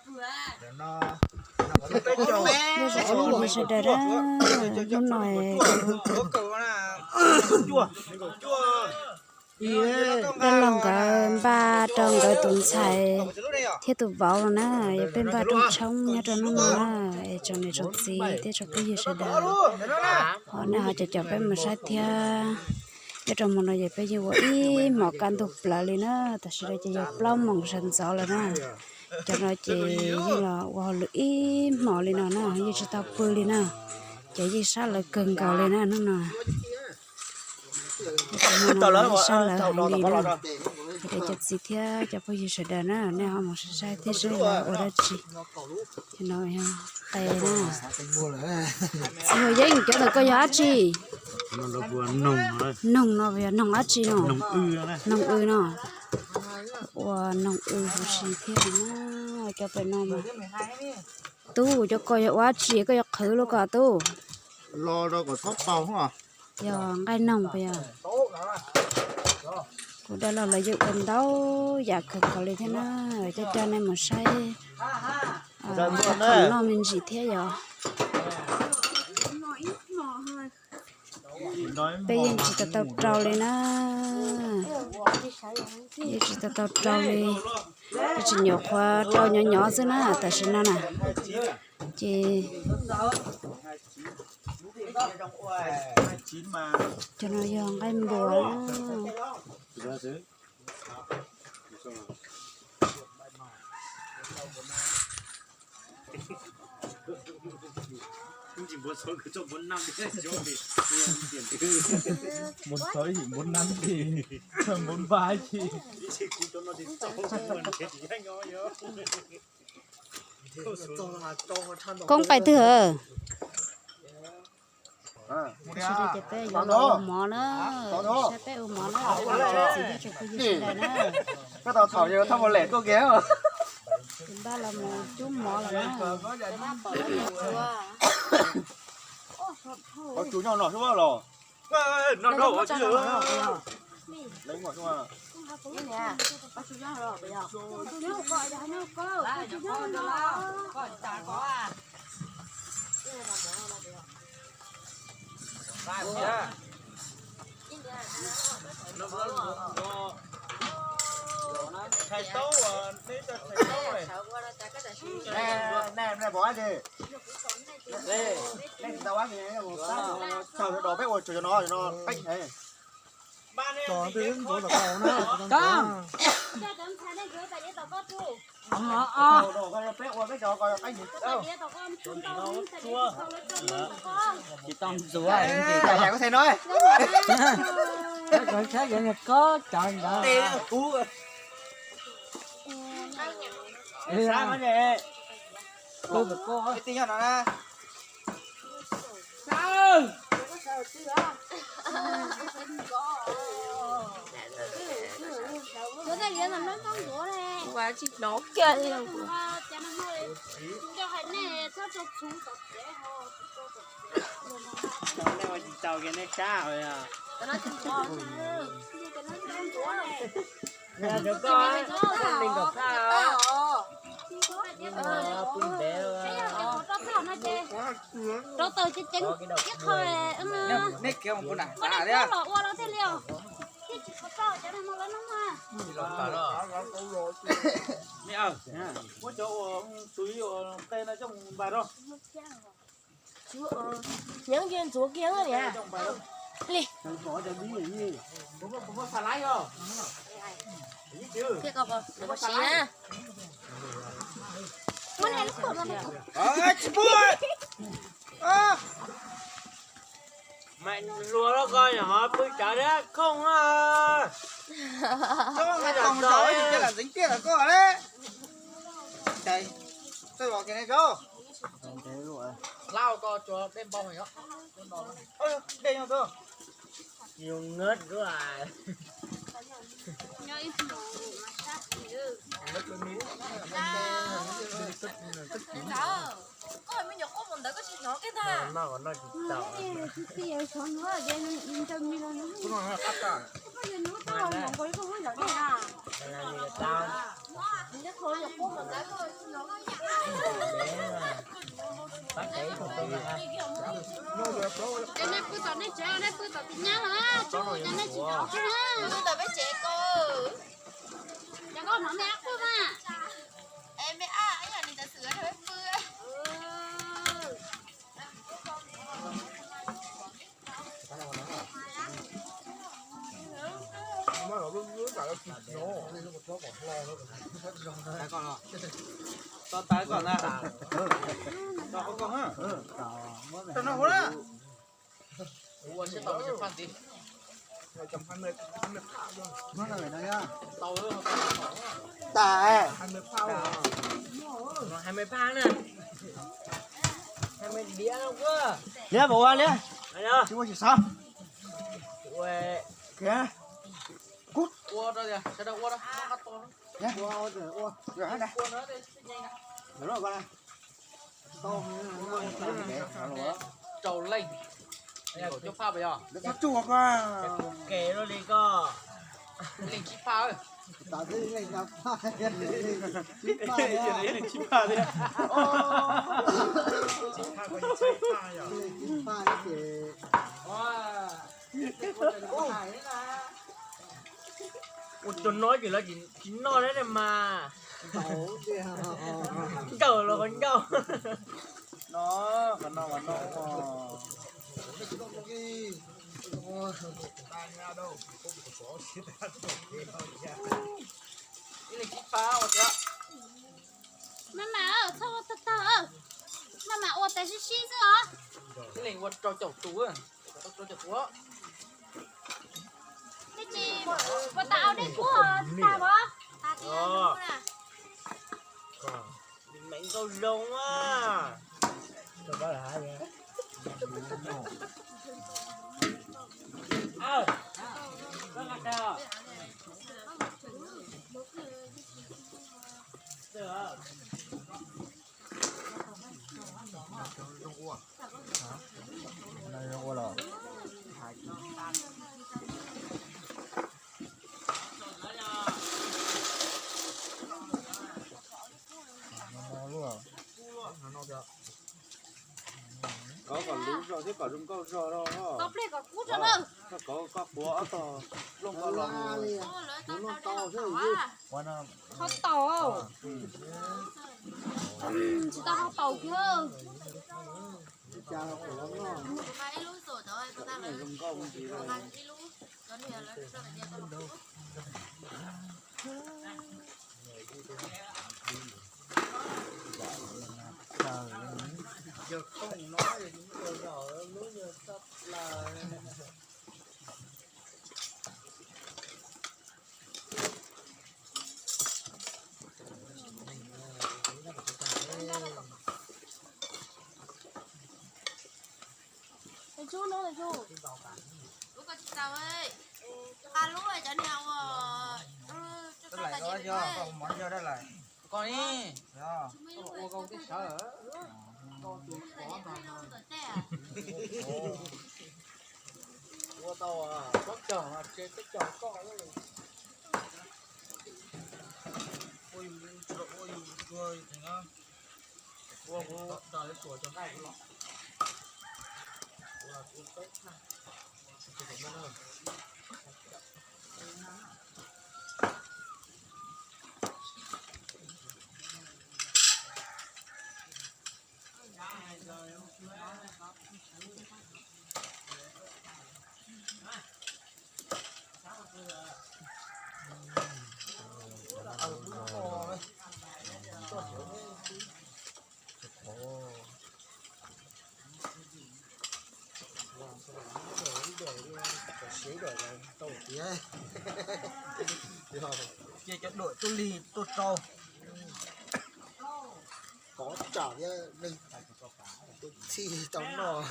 Nyob zoo ib tsoom phooj ywg sawv daws na, hnub no dab laug nkawd npaj rau nkawd tus ntxhais thiab tus vauv los na, yog peb npaj rooj tshoob nyob rau hnub no na, es tsoom niam tsoom txiv thiab tsoom phooj ywg sawv daws, ho nej ho caum caum peb mus saib thiab. Nyob rau hmo no ces peb yeej ua ib hmos kaj ntug plaws li na, tam sim no ces yog plaub moos sawv ntxov lawm na. Cov no ces yeej los ua hauj lwm ib hmos li no na, yeej tsis tau pw li na. Ces yeej sab lawv kawg nkaus li na hnub no. Sab lawv heev li na. Ces cov txiv thiab cov phooj ywg sawv daws na, nej ho mus saib saib thiab seb lawv ua dab tsi. Cov no yog qe na. Txiv Hua Yeeb, cov ntawm koj yog dab tsi? Noog no yog noog dab tsi no? Noog w no. Ua noog w huv si thiab na, cov pem no mas. Tub, cov koj yog ua dab tsi koj yuav qhwv lub ko tub? Yog nqaij noog puas yog? Kuv dab laug lawv yeej ua ntau yam kawg nkaus li thiab na, coj coj nej mus saib. Khoom noj me ntsis thiab yog. Peb yeej tsis tau tau rau li na. Yeej tsis tau tau rau li. Tsis nyuam qhuav rau nyov nyov xwb na, tam sim no na. Ces cov no yog nqaij npua. Koob qais twg? Peb yuav los ua mov na, saib peb ua mov na, txiv thiab tsoom phooj ywg sawv daws na. Ces npaj los mus cub mov lawm na. Tsis tau ntxuav. Saib cov ntawd. Ua tsis hnov kiag li. Nej ua tsis tau kiag nej sab. Rau taws ceev ceev ib qho, muab nej cov los ua los thiaj li os. Thiaj tsis qhov rau cov no lawv no mas. Muab cov uas tus ib uas qe no coj mus npais rau. Nyeeb kiag ntxuav kiag niam. Li. Thiab koj siv na. Maiv hluas los koj nyuam qhuav pw tsav dab khooj na. Hlab ko tsuas dej npau. Dej nyob tuaj. Koj me nyuam quaj mus ntawd koj tsis hnov kiag ntag. Cov nej pw tom nej tsev, nej pw tom tus nyab los tsuj, cov nej tsis zov tsuj na. Pw tom peb tsev ko. Cov koj hnov me ab qwj mas. Es me ab ib yam li ntawd xwb peb pw. Tau tas kom na. Tau koj, tau no ua na. Ua tsis tau ua cov phaj ntxiv. Tas, hai mươi phaj na. Hai mươi đĩa no. Liab, ua liab. Tsis ua tsis xav. Kiag. Ua rau tias sawv daws ua rau. Rau leej. Kaum cuaj phaj pas yog? Txhob tsuj ko. Kev luaj li koj. Leej tsib phaj. Leej tsib phaj thiab. Ua tsuag no ces lawv tsis noj thiab ne mas. Nkauj los qhov nkauj. No, qhov no mas no. Ib leeg tsib phaj ua tiag. Maj mam, txhob ua tag tag. Maj mam ua tas sib sib xwb os. Ib leeg ua rau caum tus, rau caum tus. Tej tsis ua tas au dej kuab tag mas. Meem nkauj zoo a. Kov kom luv zog thiab kom zoo nkauj zog. Koj kov koj quav ob tog plooj koj los. Qhov taus. Tsis tau qhov taus kiag. Koj ni, ua koj tib sawv. Ua tau pob kws mas tsev peb caug koj. Ua yus tsis los ua yus tuag yus teev na. Ua kuv tos li tuam cov nqaij kuv los. Ua kuv peb thaj. Cia cov duam tuaj lig tuaj rau. Kov tsam thiab neeg txhij tau noj.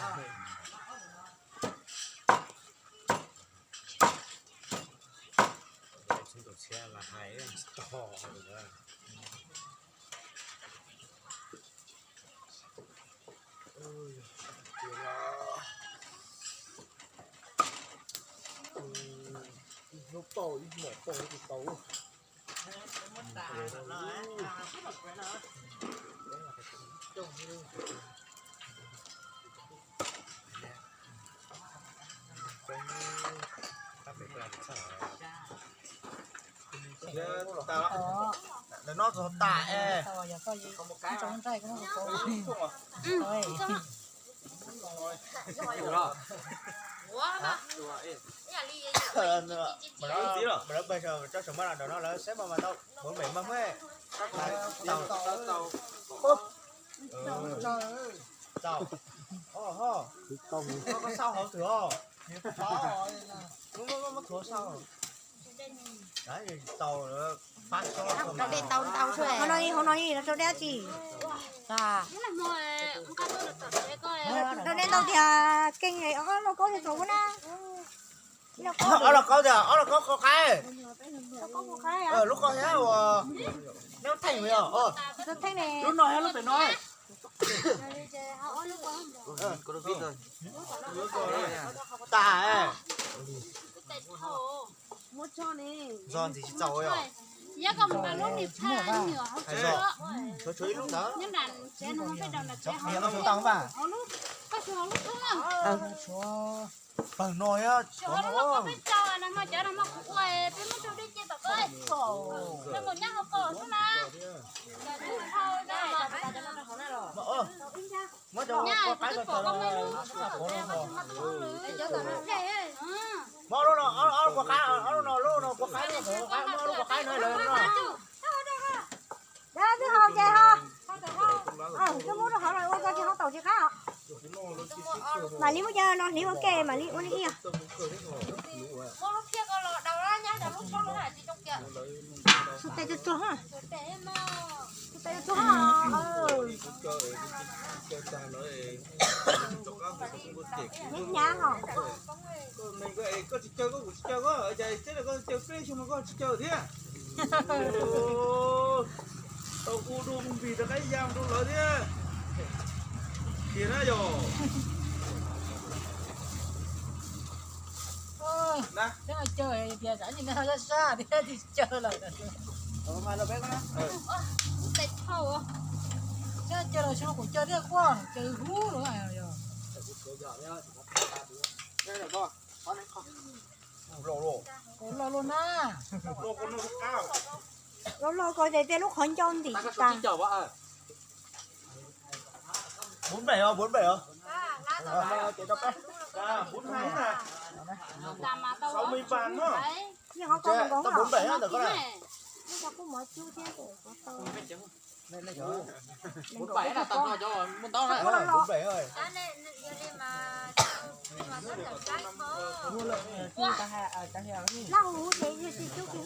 Ib hnub pauj ib hmos pauj tsis tau. Coj, Ntawm no txog tas es. Mas lawv pais tso saum maj ntawm no lawv saib mas mas tau, npam mem mas muab. Tau, koj xauj hauv twg os? Muab thuav xauj. Rau dej tau ntau xwb. Hauv no, hauv no los rau dej dab tsi? Rau dej ntau tiag, keej lauj kaub tiag tsaus na. Ob lauj kaub tiag, ob lauj kaub qhov qaib. Lub qhov thiab uas neb theej os. Lub no thiab lub pem no. Tas. Ntxo ntxim tsis txaus yom. Hais zog, tshuav tshuav ib lub ntawd. Pawg no thiab. Muab cov kua qaib ko tso. Muab lub no, ob lub kua qaib, ob lub no, lub no kua qaib, lub kua qaib, muab lub kua qaib no lawm no. Twb haus ces ho, twb muab rau hauv los ua tsis haus taum tsis qab. Mam li muab cov no hliv ua ke mam li ua li ib yam. Xu tes tsuag tsuag, xu tes tsuag tsuag. Hnyav hnyav hos. Koj tsis caw koj kuv tsis caw koj, cas teb koj caw peb xyoo mas koj tsis caw thiab. Tau ua dua mus npis rov qab ya rau lawv thiab. Tiag na yog. Caw tias tsam nim no sab sab thiab tsis caw lawm. Caw los xyoo no kuv caw thiab quaj caw hub los yog. Loj luaj na. Loj loj ko ces tej lub qhov ncauj ntim tas. Bốn bảy không? Bốn bảy không? Sáu mươi bàn không? Tao bốn bảy á, tao có này. Bốn bảy thôi. Lau hũ thế như xin chú kia.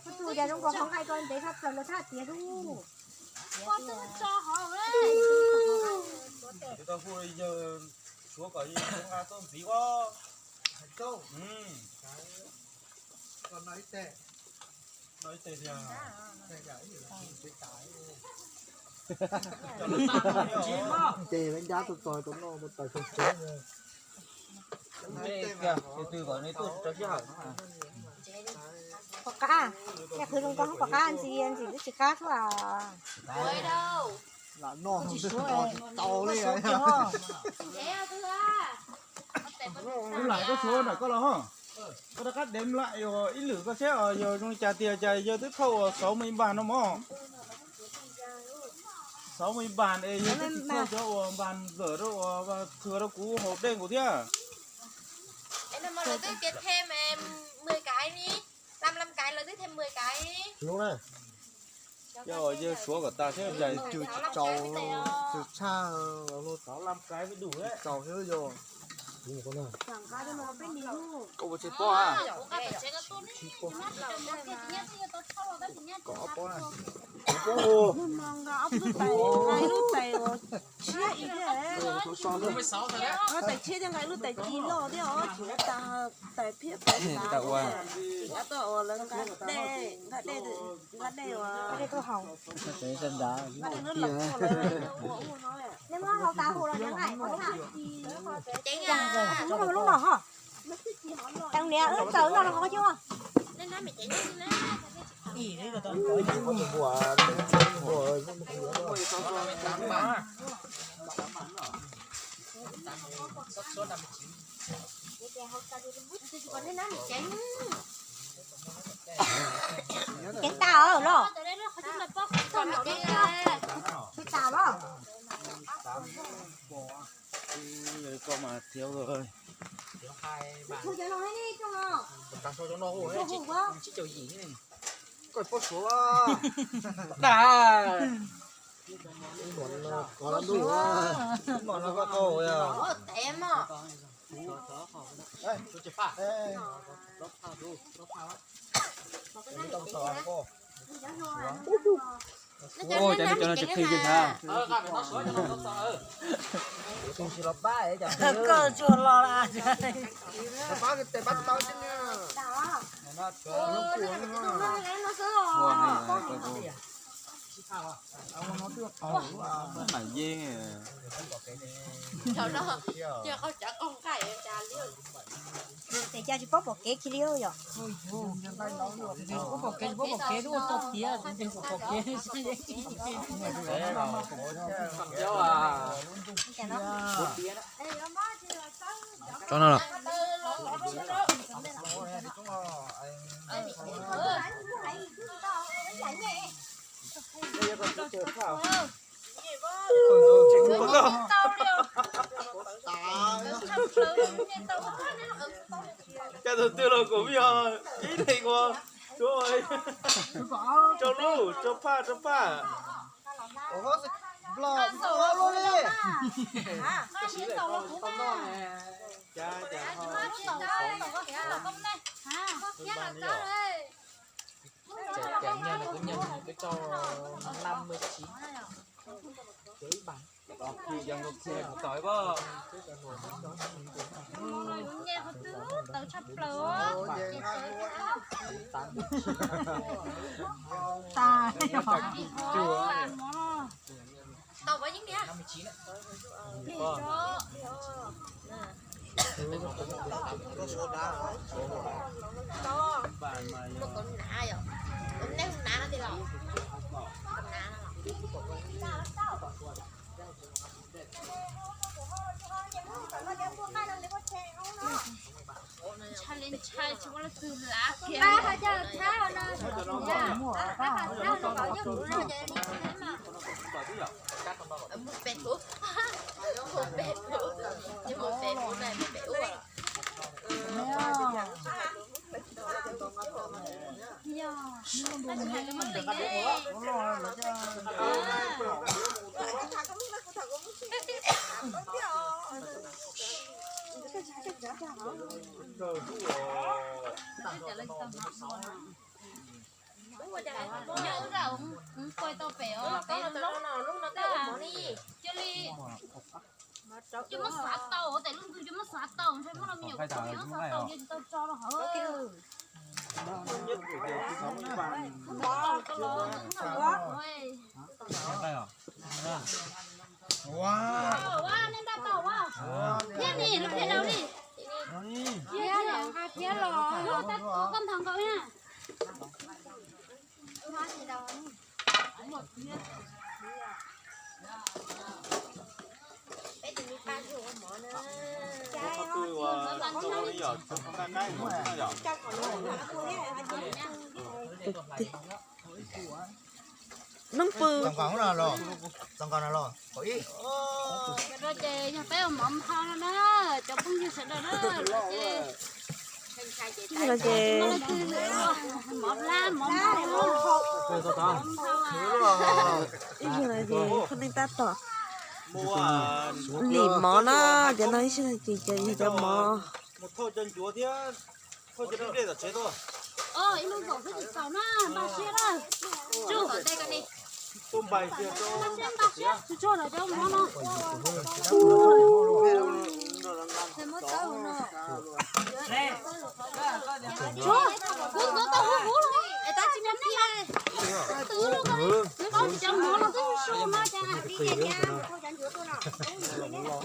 Tus cov zoo nkaus hov nqaij ko ntev tshaj plaws los tshaj tiav lub. Suav kom zoo nqa tuaj ntxiv os. Ces beb ncab tuaj txog rau no tawm tsev tsev. Pom qab, yog khwv zoo nkauj pom qab ntxim ntxim twb tsis qab xwb as. Lam noj tsis tau li. Lam koj suav ntawm koj los ho. Koj rov qab dev lam ib lwm koj saib yog zoo li cas tias cas yawg twb thauj uas sáu mươi bàn no mog. Sáu mươi bàn es yawg twb tsis thauj cov uas bàn dawm rau uas thws rau kuv haus dej nkaus thiab. Yog yawg suav kom tas thiab cas cw tsis tsaus, cw tshaj. Tsaus thiab yog. Koj ua tsis pob a? Koj ob pob na. Tais tshiab thiab nqa ib lub tais ci loj thiab os, tsis tas tais phiab tais tav. Tsis nqa tuaj ua lawv nqa dej, nqa dej, nqa dej ua. Nqa dej tuaj haus. Nqa dej lub los ua, ua ua no. Nej muab haus tas hu los nqa. Muab lub no ho. Tau niam wb txawm no los qhov cub. Ceev tas los? Tsis tas los? Koj mas thiab. Koj pob suav. Dag. Mom no koj qau yog. Ua cas nej cov no tsis qhia kiag thiab? Koj tsuas los. Ua, yeej. Tes cas tsis paub pom kev kiag li yom? Tsis paub pom kev, tsis paub pom kev, lub ua tau tiav, tes pom kev. Tso no los. Cas tus twg los kuv vij os, ib leeg ua, rau lub, rau phaj, rau phaj. Cas, cas ho. Tseem nyiag no kuv nyiag nws peb rau năm mươi chín. Tau ib bag. Tau tshaj plaws. Tas. Ntshai li ntshai tsis muaj leej twg lav kiag. Mus pem kuv, mus pem kuv, mus pem kuv na, mus pem ub. Nyob ua cas kuv kuaj tau pem os, pem lub, cia li, cia muab xav tau, tes lub ntxwg cia muab xav tau, ntshe muab los me nyuam kuv tau xav tau, cia tsis tau tso rau hauv. Nej npaj tau, thiab ni lub phem daus li. Thiab los, koj nthav nkaus na. Noob pw. Txog nkaus no los, txog nkaus no los. Ces yog peb ua mov nphau no na, cov phooj ywg sawv daws na, ces ib yam no ces, mov hlab, mov nphau, mov nphau. Ib yam no ces phooj ywg tab tom lim mov na, cov no ib yam no ces yog cov mov.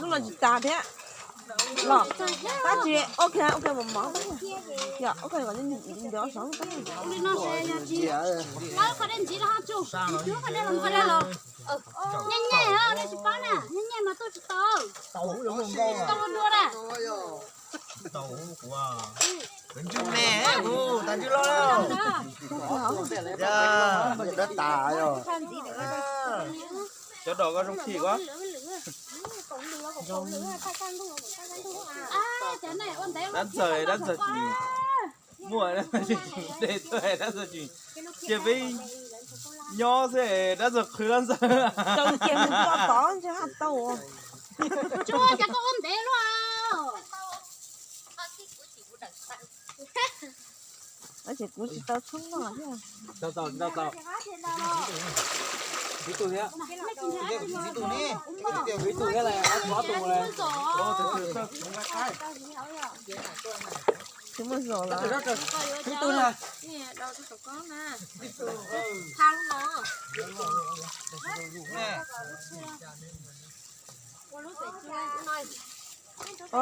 Lub los tsis tas thiab. Los, tab tsis, ok, ok, mov mov, yog ok, kom nws nrov saud. Nyeej nyeej, nej tsis paub na, nyeej nyeej mas tuaj tsis tau. Tau dua na. Tau kuv, kuv ntswg me, kuv tas ntswg loj. Dab tas yog. Cov dos koj zoo khim koj. Dab ntxawg, dab ntxawg tsis muaj, dab ntxawg tsis de tuaj, dab ntxawg tsis cia peb nyob xwb, dab ntxawg qhwv dab ntxawg. Tau kiag mus tod ntshe haj tau. Tsuas cas koj ua ntev luaj. Ces kuv tsis tau tshoob no thiab. Tau tau tau tau. Ib tug thiab. Ib tug ne, ib tug thiab las, ob tug las. Tsis muaj zos lawm. Ib tug na.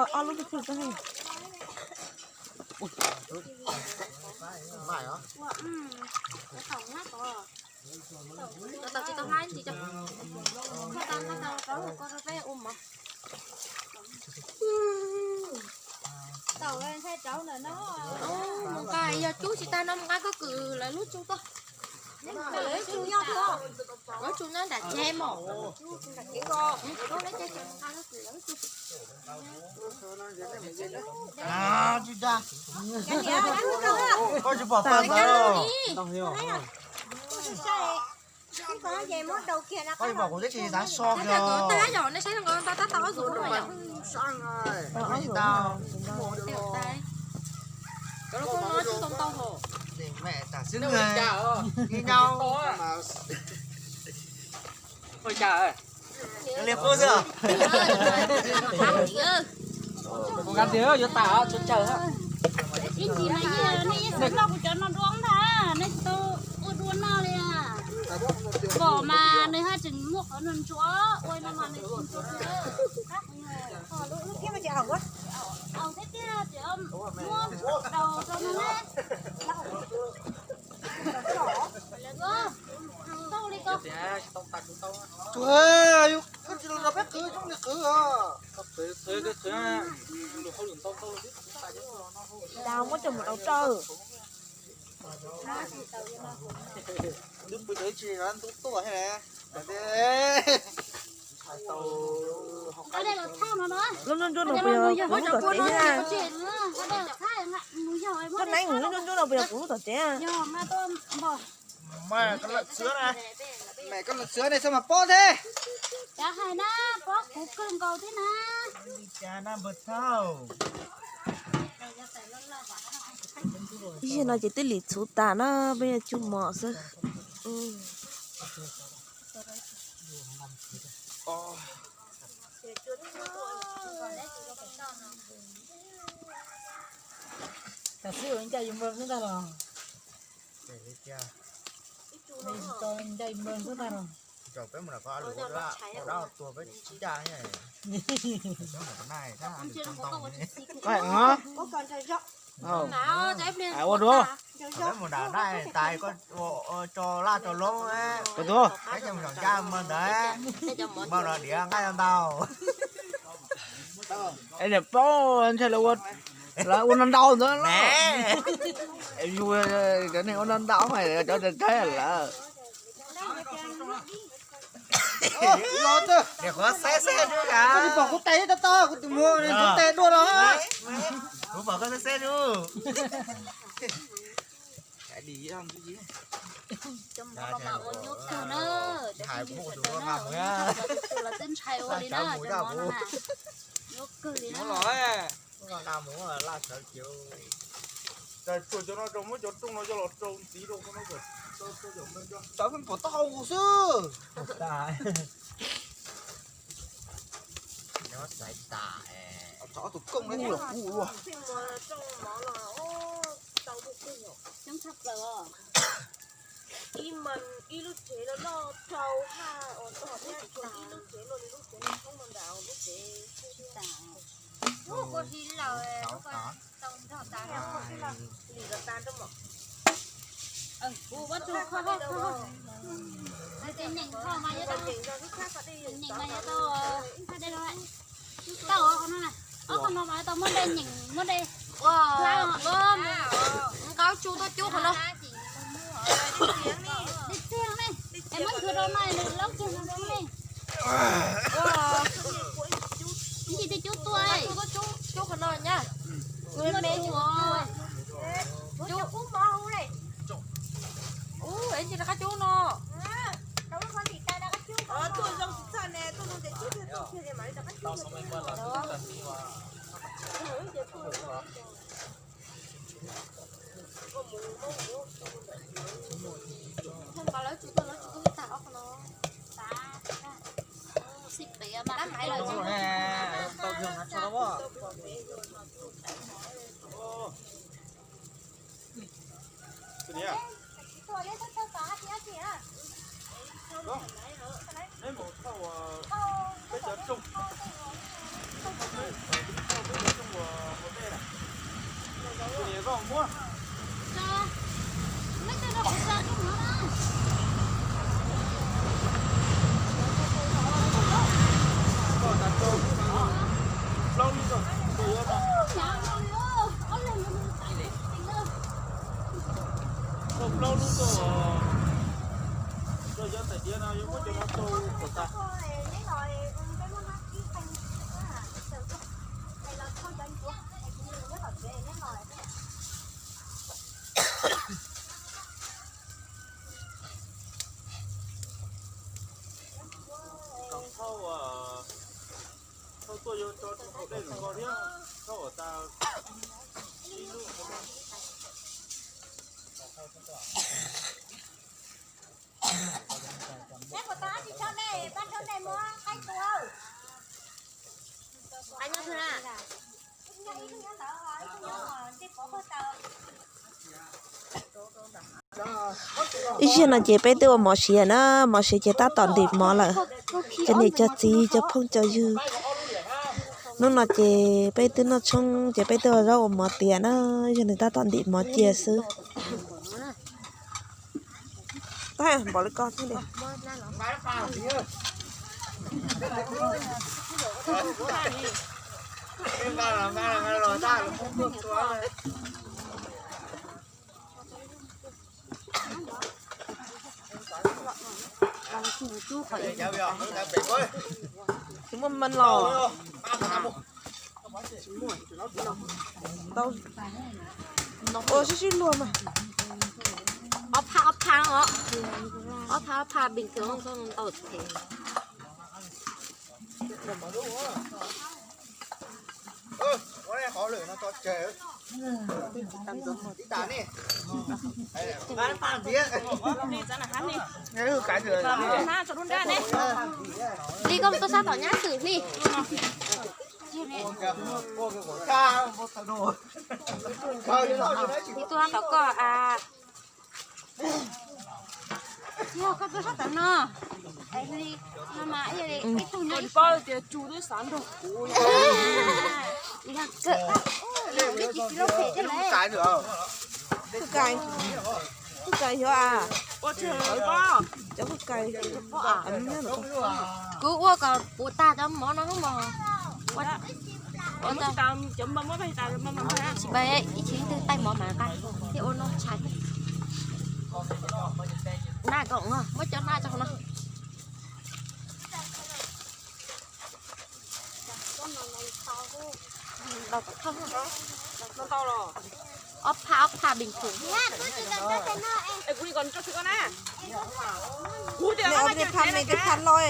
Ob lub pib khwj tau. Mus nqa yog cub tsis tag no mus nqa koj kwm lawv lub tsu tuaj. Lawv lub tsu nyob nram tsev mos. Koj tsis pom tag ntawd. Koj tsis pom kuv twb tsis xav so kiag. Nej saib tab tau ob tug. Tsis tau. Ib nyau li qub xwb. Kuv nqa tias yuav tas tsuas tsawg. Ib ntsis mas yeej nej yeej xav noj kuv cov no dua ntag, nej tsis tau ua dua noj li. Pom mas nws haj tseem muaj qhov nws ntsuav ua no mas nws tsis ntsuav. Au thiab tiag, muab daus rau no na. Tau li ko. Tsis los peb qhwv, tsis li qhwv. Tau muab coj mus rau rau. Twb pw tsis ntub tuaj thiab. Lub ntsuab ntsuab no puas yog kuv lub tom tsev thiab? Koj neeb lub ntsuab ntsuab no puas yog kuv lub tom tsev? Koj lawm txwv ne, txhob mas pob thiab. Cas hais na, pob kuv kawg nkaus thiab na. Ib zaug no ces twb lim txhuv tas na, peb yuav cub mov xwb. Tam sim ua ncaim yus npawg xwb ntag los. Ncaim yus npawg xwb ntag los. Ua dua. Peb mus nram daj tais koj tso laj tso loob, peb mus nram ncaj mog ntawd, mog los diav nqaij ntau. Es niam paub ntshai lawv ua no ntau ntawd. Yus cov neeg ua no ntau mas cov tais lawm. Niam qhuav xaib xaib, koj tsis pom kuv tais tau tau, kuv tus muag kuv tais dua los. Kuv pom koj xaib xaib. Cov mov no mas ua nyuaj kawg na, cov phooj ywg sawv daws na, ua nyuaj kawg, tus twg los twb ntshai ua li na, cov mov no na, nyuaj kawg li na. Tsuas cov no rau muab cov rooj no coj los rau ntxiv rau, rau cov pheej pom taub hau xwb. Nyob xaiv tas, ob tug koob li kuj los kuj ua. Coob tshaj plaws os. Ib mas ib lub tsev no noj rau haj os, tog thiab tsuas ib lub tsev luaj li lub tsev no thoob no nram lub tsev. Ua kuv hli lawm, tau nrog tas, lim los tas nrog mos. Kuv ua tsuj kho kho kho. Ces nyeem kho mas yuav tau, nyeem mas yuav tau, tau qhov no na. Ob qho no mas tau muab dej nyeem, muab dej, nqa tsu tuaj cub qhov no. Dej txiag ne, es muab nchuav rau no, laub txiag no rau ne. Ib ntsis twb cub tuaj, cub qhov no nyab. Cub, ib ntsis rov qab cub no. Nqa lawv tsu tuaj, lawv tsu tuaj tag ob qho no. Xij pev mas tab maiv lawm. Plaub lub tuaj, tuaj yog tais diav no yuav muab cov no rau kom tas. Kom thauj, thauj tuaj yuav tso rau hauv dej lawm ko thiab, thauj kom tas ib lub. Ib zaug no ces peb twb ua mov siav na, mov siav ces tab tom ntim mov lawm. Cov niam cov txiv cov phooj cov ywg, hnub no ces peb twb noj tshoob ces peb twb ua zaub ua mov tiav na, yog nws tab tom ntim mov cia xwb. Npaum li ko thiab li. Tsis muaj meej los. Ua sib sib luag mas. Ob phaj ob phaj os. Ob phaj ob phaj bình thường không tau thể. Li koj tuaj sab tom nyab xwm li. Li tuaj sab tom koj a. Yog koj tuaj sab tom no. Li no mas ib tug nyob ib paub tias tsu twb xav nrog kuv. Yog kawm, ib tsis tsis loj phem thiab lawm. Tus kais, tus kais xyov a. Cov tus kais. Kuv ua kom puv tag cov mov no hnub mos. Ua tsis tau, ib tsis twg taij mov mas nqa thiab ua no tshais. Na kom muab cov na tso no. Ob phaj ob phaj bình thường. Kuv li ko tso tsis ko na. Kuv tias phaj me, phaj loj,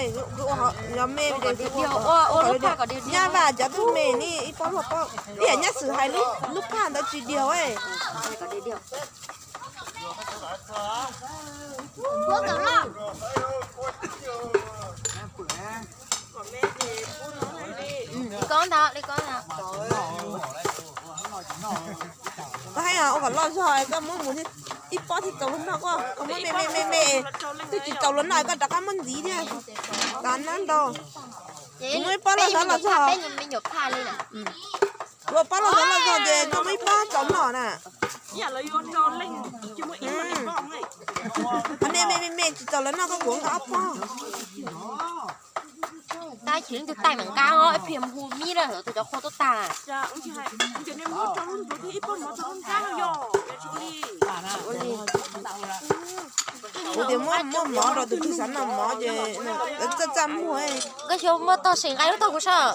yog me, ua lub phaj kom diag. Nyab vaj cov tug me ne ib pob luaj pob. Ib yam nyab xwm hais lub phaj ntawd tsis diag. Li ko ntag, li ko ntag. Koj hais ua kom loj zog koj muab mus ib pob thiaj txaus luag noj, koj muab me me me me, twb tsis txaus luag noj koj rov qab muab ntxiv thiab. Tav nab ntau. Kuv muab ib pob loj zog loj zog. Kuv ua pob loj zog loj zog ces koj muab ib pob txaus noj na. Qhov me me me me tsis txaus luag noj koj kuv nqa ob pob. Chim leej twg taij mam nqa os, ib pliag mus hu mib lawm tus cov qhua tuaj tag. Kuv tias muab, muab mov rau tus twg xav noj mov ces lawv txaj txaj muag. Koj xyov muaj tog seem nqa lub tog kuv soj.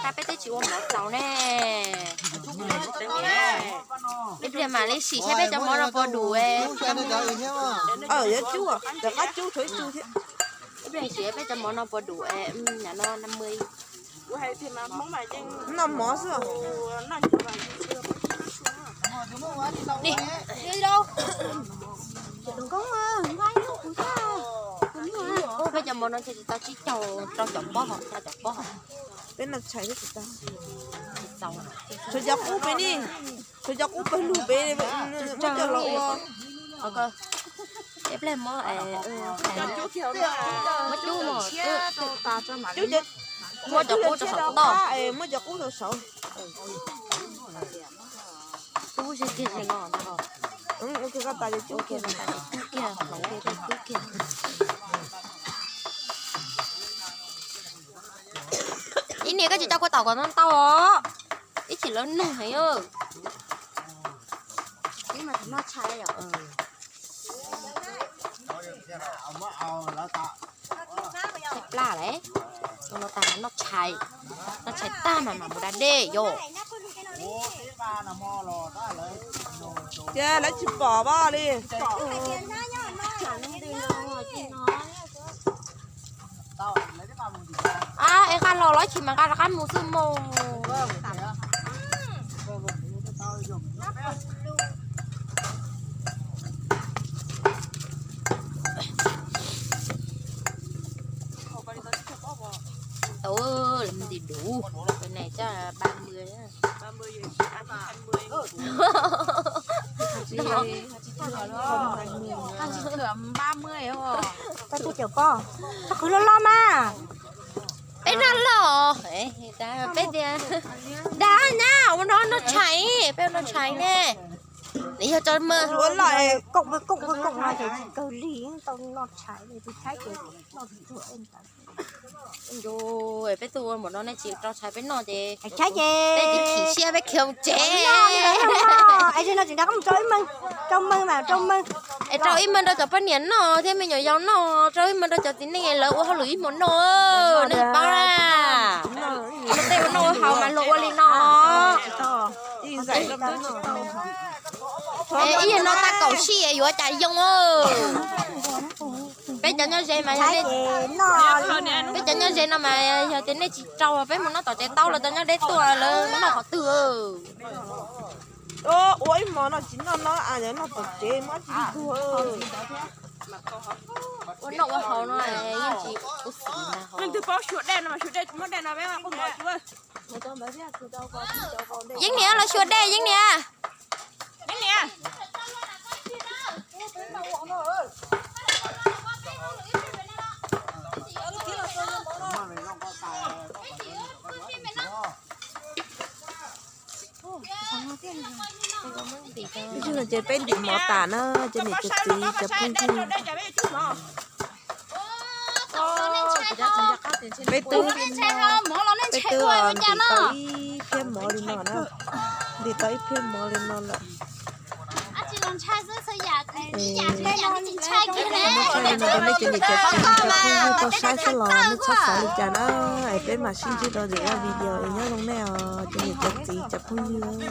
Tab peb twb tsis ua mov txaus ne. Ib pliag mam li sim saib peb cov mov no puas dum. Yuav cub, rov qab cub tshuav ib tug thiab. Ib pliag sim peb cov mov no puas dum, no na mw. Noj mov xwb. Peb cov mov no ntshe tsis tau tsib caug rau caum pob hos, rau caum pob hos. Peb noj tshais xwb tsis tau. Tshuav cov qub pem ni, tshuav cov qub pawg lug pem, muab coj los ua. Ib pliag muab, muab cub, muab cov qub rau saum toj. Muab cov qub rau saud. Tub ze kiag ze no ntag. Ib niam koj tsis tau kua taum kom ntau ntau os. Ib chim lawv nug heev. Plaj lawm, no tag noj tshais, noj tshais tag mas mam mus da dej yom. Ces lawv tsis pom vaj li. Es nqa los los chim mas nqa rov qab mus xwb mus. Tau, lawv mus ntxim dub, cái này chắc ba mươi. Tsis thua ba mươi. Tau twb caum poj, tau qhwv loj loj mas. Peb noj loj, peb tias dag na, ua no noj tshais, peb noj tshais ne. Nws yog tso maj. Ua loj koom koom koom no ces tsis kawg li, tau noj tshais, tus Thaib ces noj tsuag ntawd. Peb tuaj ua npaum no nej tsis rau tshais peb noj ces peb tsis khim siab peb khiav tsev. Es no tsis nrog koj mus rau ib meeg, rau meeg mas rau meeg. Es rau ib meeg rau cov poj niam noj thiab me nyuam yaus noj, rau ib meeg rau cov txiv neej lawv ua hauj lwm ib hmo noj, nej paub na. Ua tej ua noj ua haus mas luag ua li no. Es ib yam no tag kaum sij yuav cas yoo. Peb cov nyob ze mas, peb cov nyob ze no mas yog tias nej tsis rau peb mus noj tom tsev taub los cov nyob deb tuaj lawv noj qhov twg. Ua ib hmo no tsis noj no, noj tom tsev muab tsis tuag. Ua noj ua haus no yeej tsis ua xim na. Leej twg paub xyuas dej no mas xyuas dej, muab dej no peb ua mov tsis ua. Yeeb niam los xyuas dej, Yeeb niam. Yeeb niam. Ib zaug no ces peb ntim mov tas na, cov niam cov txiv cov phooj ywg. Peb twb, peb twb ntim tau ib phiab mov li no na, ntim tau ib phiab mov li no lawm. Muab tso li no rau nej cov niam cov txiv cov phooj ywg tau saib xwb los nej txhob xav li cas na, es peb mam sib ntsib rau lwm zaj video es nyob zoo nej os cov niam cov txiv cov phooj ywg.